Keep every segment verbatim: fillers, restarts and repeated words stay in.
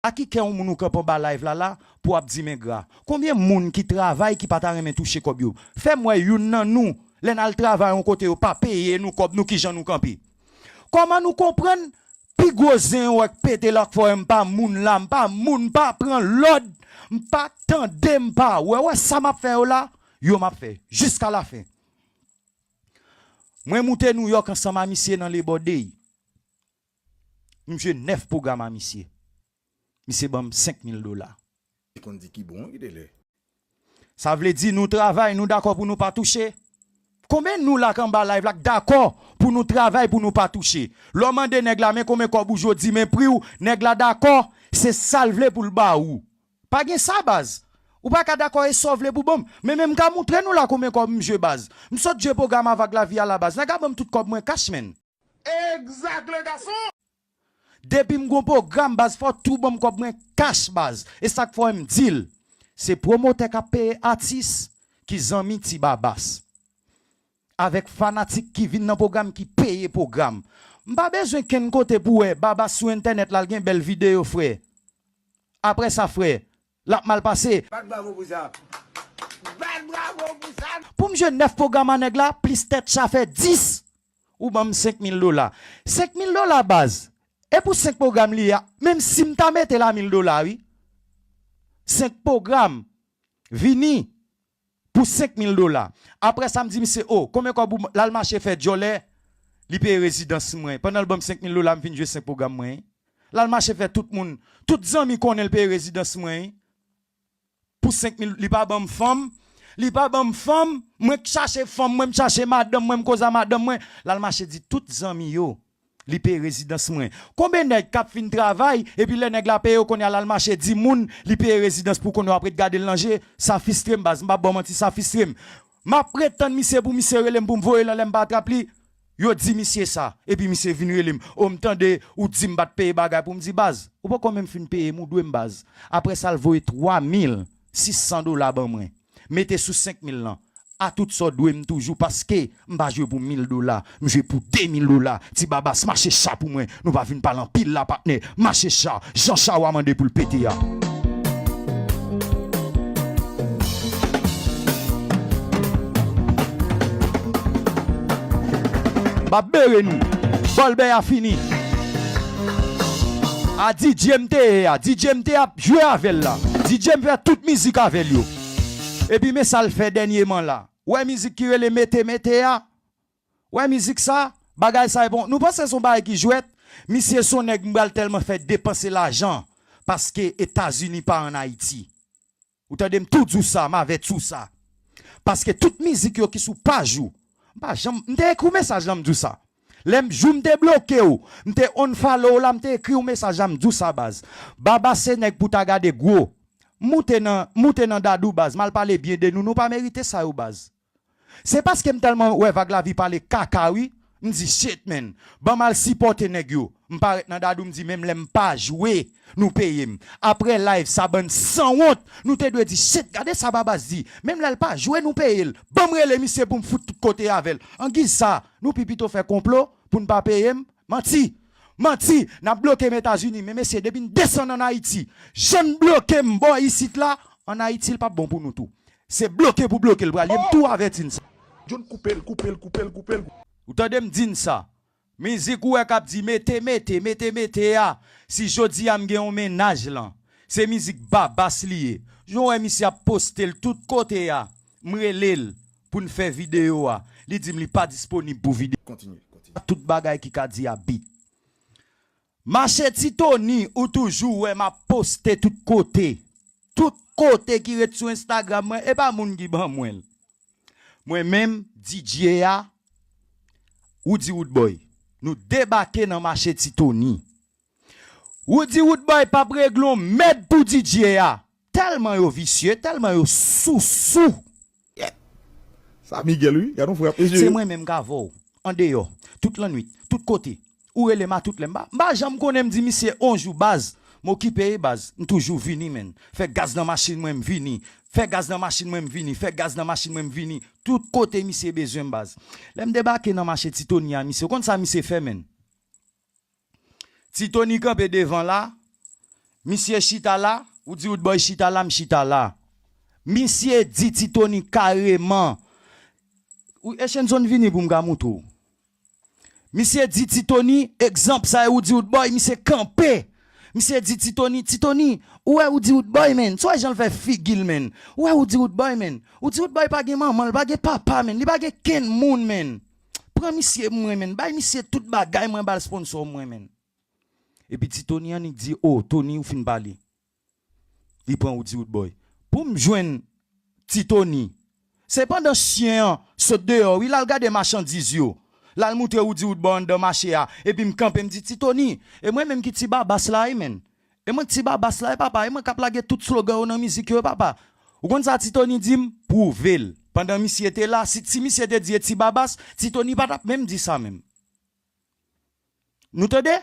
A ki kè yon moun ou kanpe anba live la la pou w ap di m engra? Konbyen moun ki travay ki pa ta renmen touche kòb yo? Fè m wè youn nan nou, lè n al travay yon kote yo pa peye nou kòb nou, kijan nou kanpe? Kòman nou konprann pi gwo zen yo wè k pete la k fè m pa moun la, m pa moun, m pa pran lòd, m pa tande, m pa wè, wè sa m ap fè yo la, yo m ap fè jiska lafen. Mwen moute Nouyòk ansanm a misye nan Labor Day. M jwe nèf pwogram a misye. Misye ban m senk mil dola. Li konn di ki bon, ki te lè. Sa vle di nou travay, nou dakò pou nou pa touche? Konbyen nou la k anba live la k dakò pou nou travay pou nou pa touche? Lè w mande nèg la, men konbyen kòb ou jwe, w di men pri w, nèg la dakò, se sa l vle pou l ba ou. Pa gen sa, baz. Ou pa ka dakò e sa w vle pou ban m. Men, men m ka moutre nou la konbyen kòb m jwe, baz. M sot jwe pwogram avèk Lavi a la, baz. Nèg la ban m tout kòb mwen kach, menn. Exact, le garçon. Depi m gon pwogram, baz, fò w tou ban m kòb mwen kach, baz. E sa k fè m di l. Se pwomotè k ap peye atis ki zanmi Ti Babas. Avèk fanatik ki vin nan pwogram ki peye pwogram. M pa bezwen kenn kote pou wè Babas sou entènèt la, l gen bèl videyo, frè. Apre sa, frè, l ap mal pase. Bat bravo pou sa. Bat bravo pou sa. Pou m jwe nèf pwogram a nèg la, plis tèt chafè dis, ou ban m senk mil dola. Senk mil dola, baz. E pou senk pwogram li ye a, menm si m ta mete la mil dola, wi. Senk pwogram. Vini pou senk mil dola. Apre sa, m di misye, o, konbyen kòb ou, l al mache fè djòlè, li peye rezidans mwen. Pandan l ban m senk mil dola, m fin jwe senk pwogram mwen. L al mache fè tout moun, tout zanmi konnen l peye rezidans mwen. Pou senk mil, li pa ban m fanm, li pa ban m fanm, mwen k chache fanm mwen, m chache madanm mwen, m koze a madanm mwen. L al mache di tout zanmi yo, li peye rezidans mwen. Konbyen nèg k ap fin travay, epi lè nèg la peye yo, kounye a l al mache di moun, li peye rezidans pou kounye a w ap ret gade l nan je, sa fistre m, baz, m p ap ba w manti, sa fistre m. M ap ret tann misye pou misye rele m pou m voye l anlè, m pa trap li. Yo di misye sa, epi misye vin rele m. O, m tande ou di m pa t peye bagay pou m di, baz, ou poko menm fin peye m, ou dwe m, baz. Apre sa, l voye twa mil sis san dola ban mwen. Mete sou senk mil lan. A tout sa w dwe m toujou, paske m pa jwe pou mil dola, m jwe pou de mil dola. Ti Babas, mache cha pou mwen. Nou pa vin pale anpil la, patnè. Mache cha, jan cha w a mande pou l pete a. M ap bere nou. Bòlbè a fini. A D J m te ye a. D J m te ap jwe avè l la. D J m fè tout mizik avè l yo. Epi men sa l fè dènyeman la. Wè mizik ki rele Mete Mete a. Wè mizik sa. Bagay sa e bon. Nou panse se yon bagay ki jwèt? Misye se yon nèg m pral tèlman fè depanse lajan. Paske Etazini pa ann Ayiti. Ou tande m tou di w sa, m avèti w sa. Paske tout mizik yo ki sou paj ou, m pa janm, m te ekri w mesaj la, m di w sa. Lè m, jou m te bloke w, m te unfollow w la, m te ekri w mesaj la, m di w sa, baz. Baba se nèg pou ta gade gwo. M moute nan, m moute nan Dadou, baz, m al pale byen de nou, nou pa merite sa yo, baz. Se paske m tèlman wè Vag Lavi pale kaka, wi. M di, shit, man. Ban m al sipòte nèg yo. M parèt nan Dadou, m di, menm lè m pa jwe, nou peye m. Apre live, sa bann sanwont, nou te dwe di, shit, gade sa Babas di. Menm lè l pa jwe, nou peye l. Ban m rele misye pou m fout tout kote avè l. Angiz sa, nou pi pito fè konplo pou n pa peye m. Manti! Manti! N ap bloke m Etazini, men mesye, depi n desann ann Ayiti, jan n bloke m bò isit la, ann Ayiti, l p ap bon pou nou tou. Se bloke pou bloke l pral ye, m tou avèti n sa. John, koupe l, koupe l, koupe l, koupe l. Ou tande m di n sa. Mizik ou wè k ap di mete, mete, mete, mete a. Si jodi a m gen yon mennaj lan, se mizik Babas li ye. Jan w wè misye ap poste l tout kote a, m rele l pou n fè videyo a. Li di m li pa disponib pou videyo. Kontinye, kontinye. Tout bagay ki ka di a bit. Mache Ti Tony, ou toujou wè m ap poste tout kote. Tout kote ki ret sou Instagram mwen, e pa moun ki ban mwen l. Mwen menm, D J a, Woody Woodboy. Nou debake nan Mache Ti Tony. Woody Woodboy p ap regle yon mèd pou D J a. Tèlman yo visye, tèlman yo sousou. Sa Miguel, wi. Gad yon frè, mesye. Se mwen menm k avè w, andeyò, tout lannwit, tout kote. Ou rele m a tout lè. M pa, m pa janm konnen m di misye on jou, baz. M okipe, baz. M toujou vini, menn. Fè gaz nan machin mwen, m vini. Fè gaz nan machin mwen, m vini. Fè gaz nan machin mwen, m vini. Tout kote misye bezwen m, baz. Lè m debake nan mache Ti Tony a, misye, ou konn sa misye fè, menn? Ti Tony kanpe devan la, Misye chita la, ou di Roodboy chita la, m chita la. Misye di Ti Tony kareman. Ou, Echenson vini pou m ka moutre w. Misye di Ti Tony, egzanp sa e Roody Roodboy, misye kanpe. Misye di Ti Tony, Ti Tony, ou wè Roody Roodboy, man. Swa jan l fè figi l, man. Ou wè Roody Roodboy, man. Roody Roodboy pa gen manman, li pa gen papa, man. Li pa gen kenn moun, man. Pran misye pou mwen, man. Bay misye tout bagay, mwen ba l sponsor mwen, man. Epi Ti Tony annik di, o, Tony, ou fin pale. Li pran Roody Roodboy. Pou m jwenn Ti Tony, se pandan chyen an sot deyò, wi, l al gade machandiz yo. L al moutre Roody Roodboy anndan mache a. Epi m kanpe, m di, Ti Tony, e mwen menm ki Ti Babas la, wi, man. E mwen ki Ti Babas la, wi, papa. E mwen k ap lage tout slogan yo nan mizik yo, wi, papa. Ou konn sa Ti Tony di m? Pwouve l. Pandan misye te la, si, si misye te di e Ti Babas, Ti Tony pa t ap menm di sa menm. Nou tande?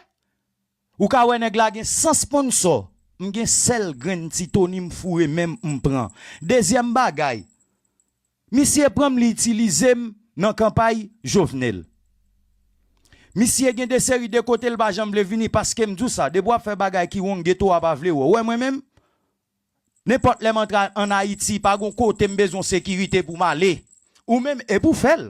Ou ka wè nèg la gen san sponsor. M gen sèl grenn Ti Tony m foure men m, m pran. Dezyèm bagay, misye pran m, li itilize m nan kanpay Jovenel. Misye gen de seri de kote l pa janm vle vini paske m di w sa, depi w ap fè bagay ki wrong, geto a pa vle wè w. Ou wè mwen menm? Nenpòt lè m antre ann Ayiti, pa gon kote m bezwen sekirite pou m ale. Ou menm, e pou fè l.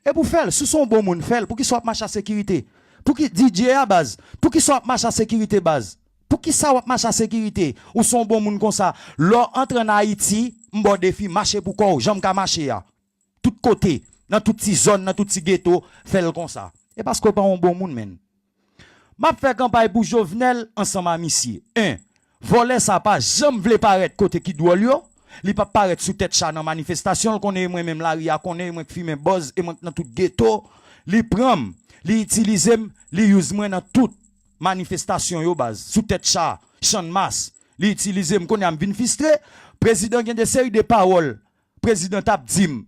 E pou fè l, si w se yon bon moun, fè l. Poukisa w ap mache a sekirite? Pouki D J a baz? Poukisa w ap mache a sekirite baz? Poukisa w ap mache a sekirite? Ou se yon bon moun konsa. Lè w antre ann Ayiti, m ba w defi, mache pou kò w, jan m ka mache a. Tout kote, nan tout ti zòn, nan tout ti geto, fè l konsa. E paske w pa yon bon moun, man. M ap fè kanpay pou Jovenel ansanm a misye. En, vòlè sa pa janm vle parèt kote ki dwòl yo. Li p ap parèt sou tèt cha nan manifestasyon. L konnen e mwen menm lari a konnen, e mwen k fimen bòz, e mwen k nan tout geto. Li pran m, li itilize m, li use mwen nan tout manifestasyon yo baz. Sou tèt cha, Channmas, li itilize m. Kounye a m vin fistre. Prezidan gen de seri de pawòl prezidan t ap di m.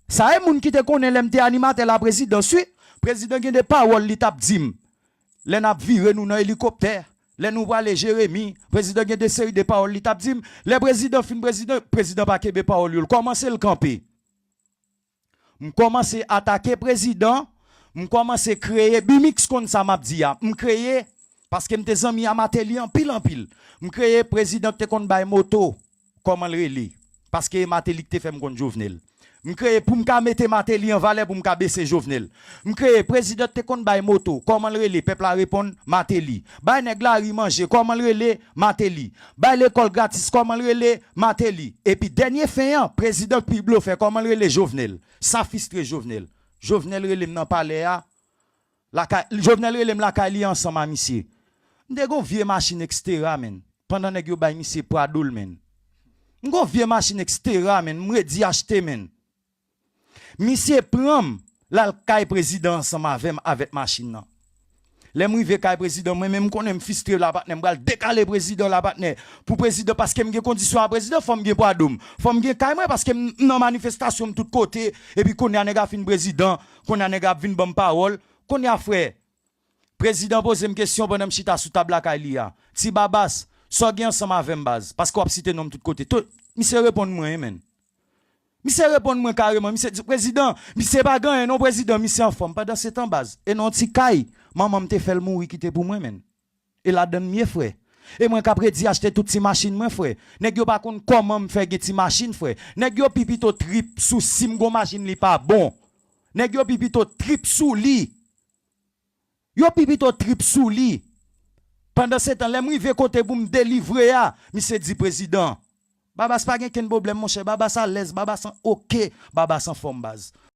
Sa e moun ki te konnen lè m te animatè laprezidans, wi. Prezidan gen de pawòl li t ap di m. Lè n ap vire nou nan elikoptè, lè nou prale Jeremi, prezidan gen de seri de pawòl li t ap di m. Lè prezidan fin prezidan, prezidan pa kenbe pawòl yo, l kòmanse l kanpe. M kòmanse atake prezidan, m kòmanse kreye, Bimix konn sa m ap di a. M kreye, paske m te zanmi a Martelly anpil, anpil. M kreye prezidan k te konn bay moto, kòman l rele? Paske e Martelly k te fè m konn Jovenel. M kreye pou m ka mete Martelly an valè pou m ka bese Jovenel. M kreye prezidan k te konn bay moto, kòman l rele? Pèp la reponn, Martelly. Bay nèg lari manje, kòman l rele? Martelly. Bay lekòl gratis, kòman l rele? Martelly. Epi dènye fen an, prezidan k pi blofè, kòman l rele? Jovenel. Sa fistre Jovenel. Jovenel rele m nan palè a, lakay, Jovenel rele m lakay li ansanm a misye. M te gon vye machin Xterra, man. Pandan nèg yo bay misye Prado l, man. M gon vye machin Xterra, man. M redi achte, man. Misye pran m, l al kay prezidan ansanm avè m, avèk machin nan. Lè m rive kay prezidan, mwen menm m konnen m fistre la, patnè, m pral dekale prezidan la, patnè. Pou prezidan, paske m gen kondisyon a prezidan, fò m gen Prado m. Fò m gen kay mwen, paske m m nan manifestasyon m tout kote, epi kounye a nèg a fin prezidan, kounye a nèg ap vin ban m pawòl. Kounye a, frè, prezidan poze m kesyon pandan m chita sou tab lakay li a. Ti Babas, sa w gen ansanm avè m, baz? Paske w ap site non m tout kote. Tout, misye reponn mwen, wi, man. Misye reponn mwen kareman. Misye di, prezidan, misye pa gen anyen non, prezidan, misye anfòm. Pandan se tan, baz, e nan yon ti kay, manman m te fè l mouri kite pou mwen, man. E ladan m ye, frè. E mwen k ap redi achte tout ti machin mwen, frè. Nèg yo pa konn kòman m fè gen ti machin, frè. Nèg yo pi pito trip sou si m gon machin li pa bon. Nèg yo pi pito trip sou li. Yo pi pito trip sou li. Pandan se tan, lè m rive kote pou m delivre a, misye di prezidan, Babas pa gen kenn pwoblèm, monchè. Babas alèz, Babas an oke, Babas anfòm, baz.